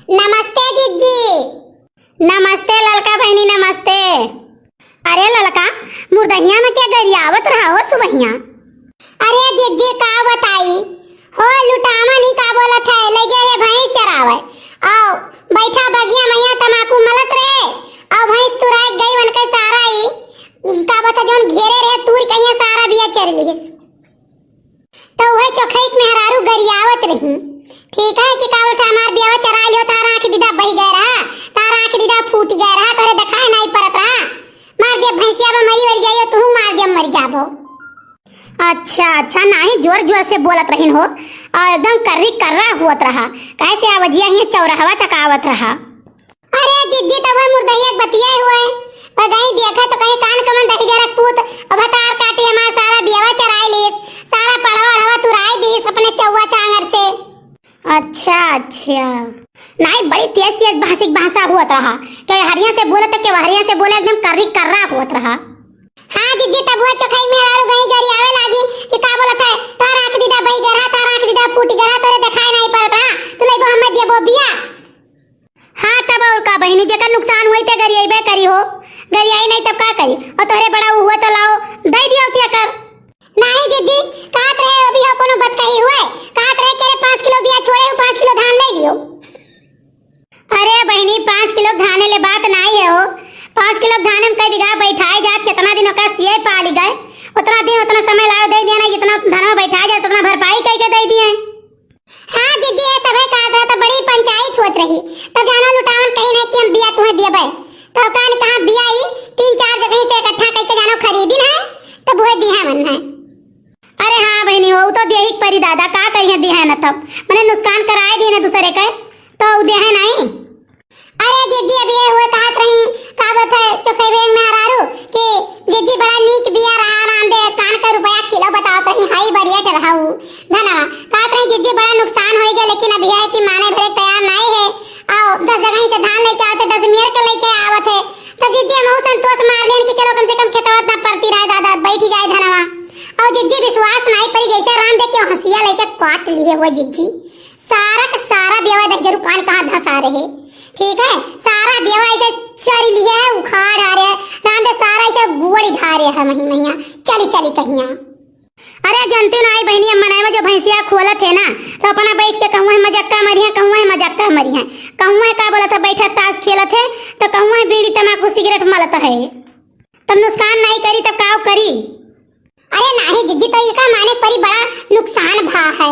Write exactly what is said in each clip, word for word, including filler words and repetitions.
नमस्ते जिज्जी। नमस्ते ललका बहिनी, नमस्ते। अरे ललका, मुर्दहिया में क्या गरियावत रहा हो सुबहिया? अरे जिज्जी का बताई हो, लुटावन ही का बोलत है, लगे रे भैंस चरावे। आओ बैठा बगिया मैया तमाकू मलत रहे, आओ भैंस तुराए गई, उनके सारा ही का बता जौन घेरे रहे तूर कहिया सारा बिया चर लिहिस। तो वह चोखई के मेहरारू गरियावत रही, ठीक है कि का बोलत है, हमार बियावा चरा लियो, तारा आँख दीदा बही गए रहा, तारा आँख दीदा फूट गए रहा, तोरे देखाए नहीं परत रहा, मार दिया भैंसिया में मरी वरी जाइयो, तू मार दिया मर जाबो। अच्छा अच्छा, नाही जोर जोर से बोलत रहिन हो, और एकदम कर्री कर्रा हुअत रहा, कैसे आवजिया ही चौराहवा तक आवत रहा। अरे जिज्जी, तब वह मुर्दहिया के बतिया हुए, वह गई देखा तो कहीं कान कमन दही जरा पूत, और भतार काटी हमार सारा बियावा चराई लीस, सारा पड़वा अड़वा तुराई दीस अपने चौवा चांगर से। अच्छा अच्छा, नाही बड़ी तेज तेज भाषिक भाषा हुअत रहा, के हरिया से बोले तो के हरिया से बोले एकदम कर्री कर्रा हुअत रहा। हाँ जिज्जी, तब वह चोखई मेहरारू गई गरियावे लागी कि का बोलत है, तार आँख दीदा बही गए रहा, तार आँख दीदा फूट गए रहा, तोरे देखाए नहीं परत रहा, तू लेबो हमें देबो बिया। हाँ तब और का बहिनी, जेकर नुकसान होई ते गरियाइबे करी हो, गरियाई नहीं तब का करी, और तोहरे बड़ा उ हुए तो लाओ दे दियो तिया कर। नाही जिज्जी, कहत रहे अभी हो कोनो बात कही हुए, कहत रहे के रे पाँच किलो बिया छोड़े हो, पाँच किलो धान ले लियो। अरे बहिनी, पाँच किलो धाने ले बात नाही है हो, पाँच किलो धाने में कई बीघा बैठाए जात, कितना दिन ओका सिए पाली गए, उतना दिन उतना समय लाओ दे दिया ना, जितना धनवा बैठाए जात उतना भरपाई कई के दे दिए। हाँ जिज्जी, ये सभे कहत रहा तो बड़ी पंचायत होत रही, तब जानो लुटावन कहीं नहीं कि हम बिया तुम्हें देबे, तो कान कहाँ बिया ई तीन चार जगह से इकट्ठा करके जानो खरीदिन है, तब वह दिया मन है। अरे हाँ बहिनी हो, उ तो देही के परी दादा, का करिहे दिहे न तब, मने नुकसान कराए दिए न दूसरे के, तो उ देहे नहीं। अरे जिज्जी, अब ये हुए कहत रही, का बोलत है, चोखई बेंग में हरारू कि जिज्जी बड़ा नीक बिया रहा, राम दे कान का रुपया किलो बतावत रही, हाई बरियट रहा उ धनवा। कहत रही जिज्जी बड़ा नुकसान होई गया, लेकिन अब यह है कि माने भरे तैयार नहीं है। आओ दस जगह से धान लेके आवत है, दस मेर के लेके आवत है, तब जिज्जी हम संतोष मार लेन कि चलो कम से कम खेतवा ना परती रहे दादा, बैठ जाए धनवा। और जिज्जी विश्वास नहीं पड़ी, जैसे राम दे के हंसिया लेके काट लिए हुए जिज्जी। सारा का सारा बेवा दहिजरू कान कहाँ धंसा रहे, ठीक है, सारा बेवा ऐसे चरी लिए है, उखाड़ आ रहे हैं, राम दे सारा ऐसे गुड़ ढा रहे हैं मही मैया, चली चली कहिया। अरे जनती ना आई बहिनी, मनई में जो भैंसिया खोलत है ना, तो अपना बैठ के कहूँ है मजक्का मरी है, कहूँ है मजक्का मरी है, कहूँ है का बोलत है, बैठत ताश खेलत है, तो कहूँ है बीड़ी तमाकू सिगरेट मलत है। तब नुकसान नहीं करी, तब काव करी? अरे नाही जिज्जी, तो इका माने परी बड़ा नुकसान भा है।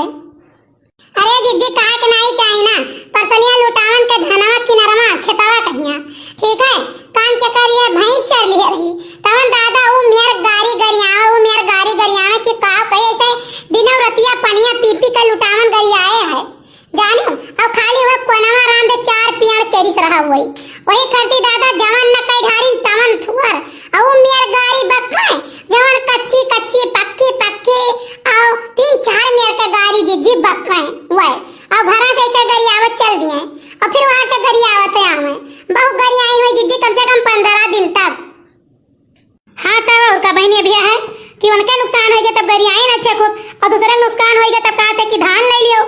अरे जिज्जी, कहा के नाही चाही ना, परसलिया लुटावन के धनवा किनरवा खेतवा कहिया, ठीक है, काम के कर ये भैंस चर लिए रही, तवन दादा उ मेर गारी गरियावे, उ मेर गारी गरियावे कि का कहे ऐसे दिनौ रतिया पनिया पी पी के लुटावन गरियाए है, जानो, अब खाली हुए कोनवा राम दे चार पियाड़ चरिस रहा हुई। वही खरती दादा जवन न कई ढारिन तवन थुअर। अउ मेर गारी बक्के, जवन कच्ची कच्ची, पक्की पक्की, अउ तीन चार मेर के गारी जिज्जी बक्के हुए। अउ घरा से ऐसे गरियावत चल दिए। अउ फिर वहाँ से गरियावत है आवे। बहुत गरियाई हुई जिज्जी, कम से कम पन्द्रह दिन तक। हाँ, तब और का बहिनी, अभी है कि उनका नुकसान होइगे तब गरियाई ना अच्छे खूब, और दूसरे नुकसान होइगे तब कहते कि धान ले लियो,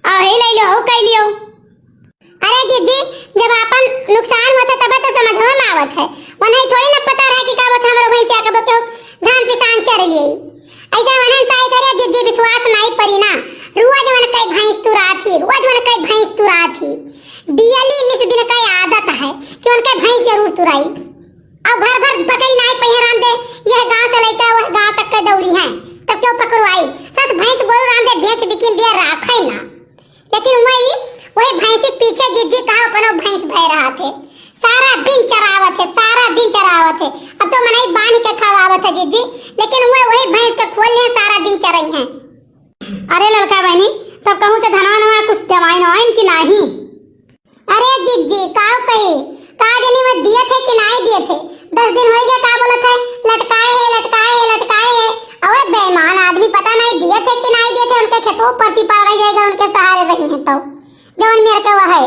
और हे ले लियो, हो कह लियो। अरे जिज्जी, जब आपन नुकसान होत है तबे तो समझ में आवत है, वो नहीं थोड़ी ना पता रहे कि का बात हमारे भैंसिया के बके धान पिसान चर लिए। ऐसा वनन साई करे जिज्जी, विश्वास नहीं परी ना, रोज मन कई भैंस तुरात ही, रोज मन कई भैंस तुरात ही। डेली निस दिन का आदत है कि उनके भैंस जरूर तुराई। अब घर भर बकरी नाई पहिरान दे, यह गांव से लइका वह गांव तक के दौरी हैं, तब क्यों पकड़वाई? सस भैंस गोरू राम दे बेच बिकिन दिया राखे ना, लेकिन वही, वही भैंसी के पीछे जिज्जी कहा अपनो भैंस भय रहा थे, सारा दिन चरावत है, सारा दिन चरावत है। अब तो मनई बांध के खवावत है जिज्जी, लेकिन वह वही भैंस के खोल लिए सारा दिन चरई हैं। अरे ललका बहनी, तब कहूँ से धनवा नवा कुछ दवाई नवाइन कि नाही? अरे जिज्जी, काव कही, का जनी में दिए थे कि नाई दिए थे? दस दिन होई गए, का बोलत है, लटकाए है, लटकाए है, लटकाए है। अबे बेईमान आदमी, पता नहीं दिए थे कि नाई दिए थे, उनके खेतों परती पड़ रही जाएगा, उनके सहारे रही हैं तो। जवन मेर के वह है,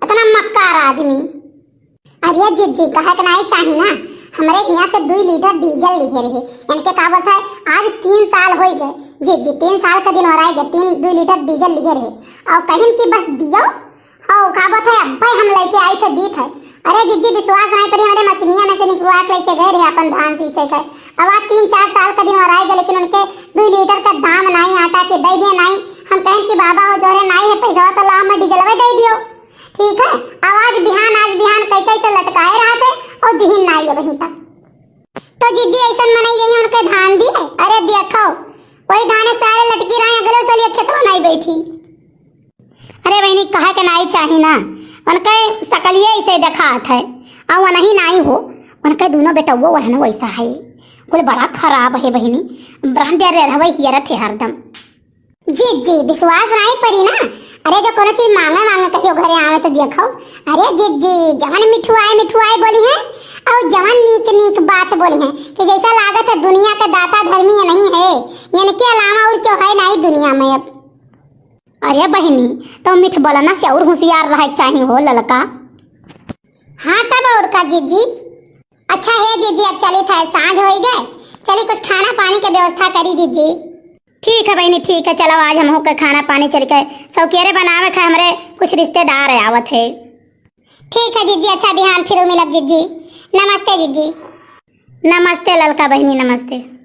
इतना मक्कार आदमी। अरे जिज्जी, कहे के नाई चाही ना, हमरे यहाँ से दुई लीटर डीजल लिहे रहे, इनके का बोलत है, आज तीन साल होई गए। जिज्जी, तीन साल का दिन हो रहा है, तीन, दुई लीटर डीजल लिहे रहे, और कहिन कि बस दियो, हाँ, आवत है, अब्बे हम लइके आइत है, दीत है। अरे जिज्जी, विश्वास नाहीं परी, हमरे मशीनिया में से निकलवा के लइके गए रहे अपन धान सींचे के। अब आज तीन चार साल का दिन और आए गए, लेकिन उनके दुइ लीटर का दाम नाहीं, आटा के दइ दिए नाहीं। हम कहेन कि बाबा हो, जोरे नाहीं है पैसा, तो लाओ, मैं डीजलवे दइ दियो। ठीक है, अब आज बिहान, आज बिहान कई कई से लटकाए रहत है और दिहिन नाहीं अबहीं तक। तो जिज्जी, अइसन मनई जइहैं उनके धान दिए? अरे देखो, वही धाने सारे लटकी रहे, अगले साल ये खेतवा नाहीं बैठी। अरे बहिनी, कहे के नाहीं चाही ना, उनके सकलिए अइसे देखात है, अउ वनही नाहीं हो, उनके दुनो बेटउवो वहन वइसा है, कुल बड़ा खराब है बहिनी, ब्रांड दे रहे हवे हियरत है हरदम। जिज्जी, विश्वास नाहीं परी ना। अरे, जो कोनो चीज मांगे मांगे कहियो घरे आवे तो देखो। अरे जिज्जी, जवन मिठुआए मिठुआए बोलिहैं, अउ जवन नीक नीक बात बोलिहैं, कि जइसा लागत है दुनिया के दाता धर्मी ये नहीं है, इनके अलावा और क्यों है नाहीं दुनिया में अब। अरे बहिनी, तो मिठ बोलना से और होशियार रहे के चाही हो ललका। हाँ, तब और का जिज्जी। अच्छा हे जिज्जी, अब चली था, साँझ होइ गए, चली कुछ खाना पानी के व्यवस्था करी जिज्जी। ठीक है बहिनी, ठीक है, चलो आज हमहू के खाना पानी चल के सौकेरे बनावे के, हमरे कुछ रिश्तेदार आवत है। ठीक है जिज्जी, अच्छा बिहान फिर मिलब जिज्जी। नमस्ते जिज्जी। नमस्ते ललका बहिनी, नमस्ते।